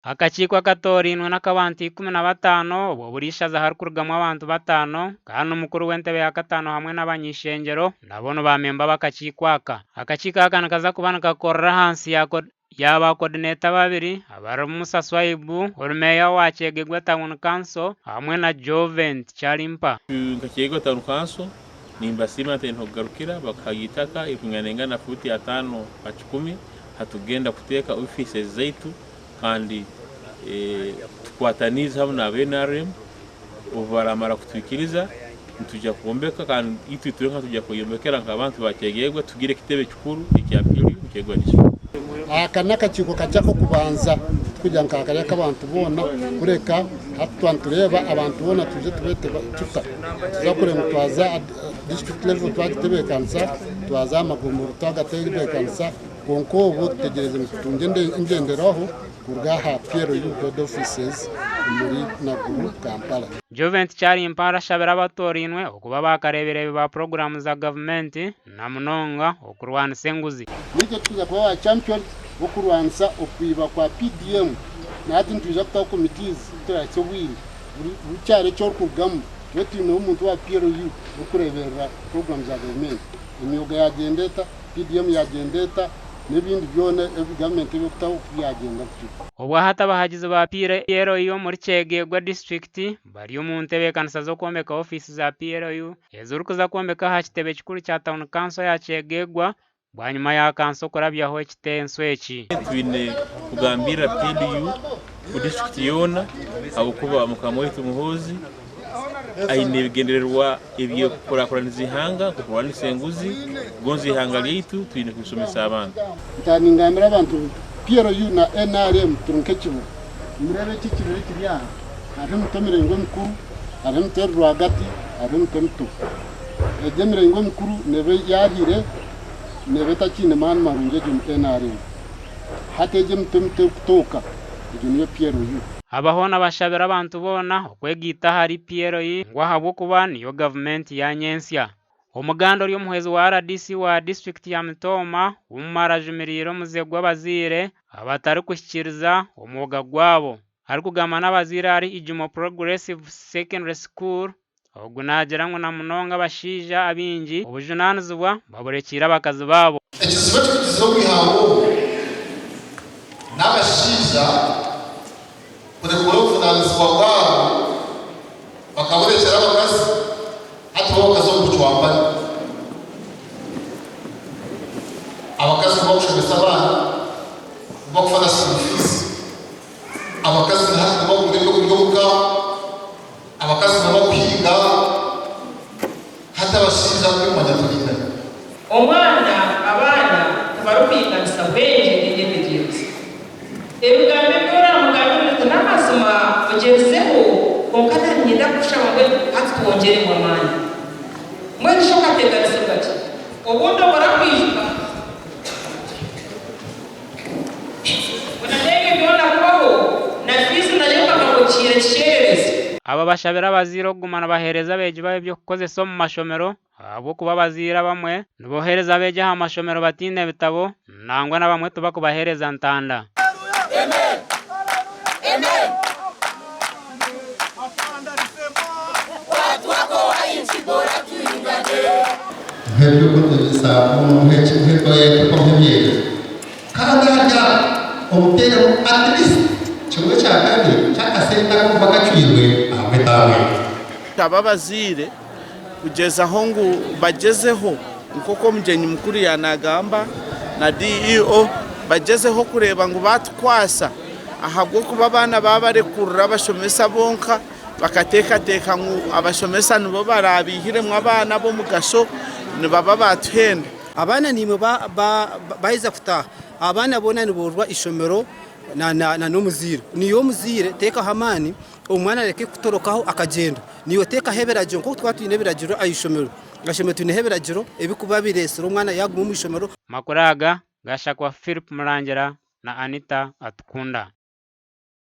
Akakiiko akatoorainwe n'ak'abantu 15 obwo buri ishaza harikurugamu abantu bataano kandi omukuru w'entebe ya kataano hamwe n'abany'ishengyero nabo ni baamemba b'akakiiko aka. Akakiiko aka nikaza kuba nikakorera ahansi ya ya ba kodineeta babiri abarimu Musa Swaibu ori meeya wa Kyegegwa Town Council hamwe na Jovent Kyalimpa. Nka Kyegegwa Town Council nimbasiima ntaine hokugarukira bakahayo eitaka erikwinganaingana fuuti ataano ha kikumi hatugenda kuteeka ofiisi zaitu kandi tukwataniize hamu n'aba nrm obu baramara kutwikiriza nitwija kwombeka kandi itwe itwenka nitwija kweyombekera nk'abantu ba Kyegegwa tugire ekitebe kikuru ekya PLU omu Kyegegwa district. Aka n'akakiiko kakye ak'okubanza tikugira ngu kari ak'abantu boona kureka hati twaba nitureeba abantu boona twije tubeete tuta. Nituza kureeba ngu twaza aha district level twagitebeekanisa, twaza aha magombolola twagatebeekanisa. Kwonka obwo tutegyereze ngu tutungye engyenderwaho kuruga aha PLU Head Offices omuri Naguru, Kampala. Jovent Kyarimpa arashabira abatoorainwe okuba baakareebireebi ba puroguraamu za gavumenti na munonga okurwanisa enguzi. Naitwe tikuza kuba ba champion b'okurwanisa okwiba kwa PDM. Na hati nitwija kutaho committees kuturahitsya obwire. Buri kyaro eki orikurugamu tube twineho omuntu wa PLU orikureeberera puroguraamu za gavumenti. Emyoga yagyenda eta? PDM yagyenda eta n'ebindi byona ebi gavumenti ebi erikutaho ku byagyenda bityo. Obwahati abahagizi ba PLU omuri Kyegegwa disiturikiti bari omu ntebeekanisa z'okwombeka ofiisi za PLU ezirikuza kwombeka aha kitebe kikuru kya tauni kanso ya Kyegegwa bwanyima ya kanso kurabyaho ekitenso eki. Twine kugambirira PLU ku disiturikiti yoona ahabw'okuba mukama waitu Muhoozi aine ebigendererwa eby'okukurakuraniza ihanga nk'okurwanisa enguzi, kugonza ihanga lyaitu, twine kubisomesa abantu. Ntaaha ningambira abantu ngu PLU na nrm turi nk'ekibira. Nimureeba eki ekibira ekiri aha, hariho emiti emiringwa emikuru, hariho emiti eri rwagati, hariho emiti emito. Egi emiringwa emikuru neeba yaahire, neeba etakiine maani marungi egyo ni nrm. Hati egi emiti emito erikutooka egyo niyo PLU. Aba hoona bashabire abantu boona okwegaita ahari PLU ngu ahabw'okuba niyo gavumenti ya nyentsya. Omuganda ori omuhwezi wa rdc wa disiturikiti ya Mitooma, Umar ajumiriire omuze gw'abazaire abatarikuhikiiriza omwoga gwabo. Arikugamba n'abazaire ahari Ijumo Progressive Secondary School, Ogu naagira ngu na munonga abashaija abaingi obujunaanizibwa baburekiire abakazi baabo. Ekizibu ekirikukizire omu ihanga omu n'abashaija kurekura obujunaanizibwa bwabo bakaburekyera abakazi hati bo bakaza omu bucwambani. Abakazi nibo bakushomesa abaana, nibo bakufa na school fees, abakazi na hati nibo bakugura ebyokurya omuka. Abakazi nibo bakuhiga hati abashaija kumanya turiingahi. Omwana, Abaana tibarikwinganisa bwengye n'enyetegyereza. Ebigambo ebi oraamugambire oti n'amazima ogyerizeho, kwonka na niinyenda kukushaba mbwenu hati twongyeremu amaani. Mbwenu shi okateganisibwa ki? Obundi obura kwijuka. Mbwenu n'ebyo byona kubaho, na fiizi nayo ekaba okiire kikyererezi. Aba bashabire abazaire okuguma nibaheereza abeegi baabo eby'okukozesa omu mashomero ahabw'okuba abazaire abamwe niboheereza abeegi aha mashomero bataine bitabo nangwa n'abamwe tibakubaheereza ntanda. Kandi ahari abo omuteeremu at least kimwe kya kabiri ky'akasente aku bakacwirwe ahabw'etaamu egyo. Nshaba abazaire kugyezaho ngu bagyezeho nk'oku omugyenyi mukuru yaanagamba na DEO bagyezeho kureeba ngu baatukwasa ahabw'okuba abaana baabarekurira abashomesa bonka bakateekateeka ngu abashomesa nibo baraabaihiremu abaana ab'omugasho nibaba baatuhenda. Abaana naimwe baaheza kutaaha, abaana boona niboorwa eishomero n'omuzaire. Naiwe omuzaire teekaho amaani omwana areke kutorokaho akagyenda. Naiwe teekaho ebiragiro nk'oku turikuba twine ebiragiro aha ishomero. Aha ishomero twineho ebiragiro ebirikuba bireetsire omwana yaaguma omu ishomero. Amakuru aga gashakwa Philip Murangira na Anita Atukunda.